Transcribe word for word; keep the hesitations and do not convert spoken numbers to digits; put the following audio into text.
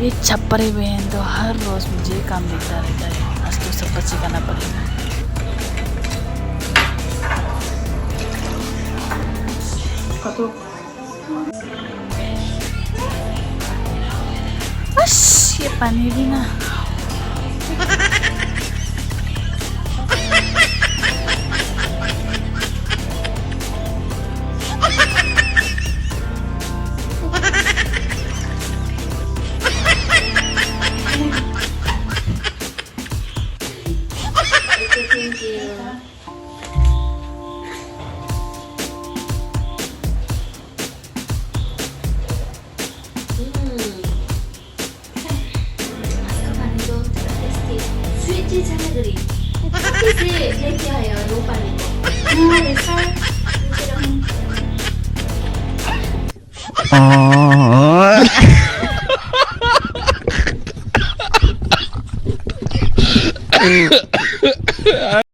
ये छपरी बहन तो हर रोज मुझे काम देता रहता है। आज तो सब बच्चे करना पड़ेगा। बस, ये पानी भी ना।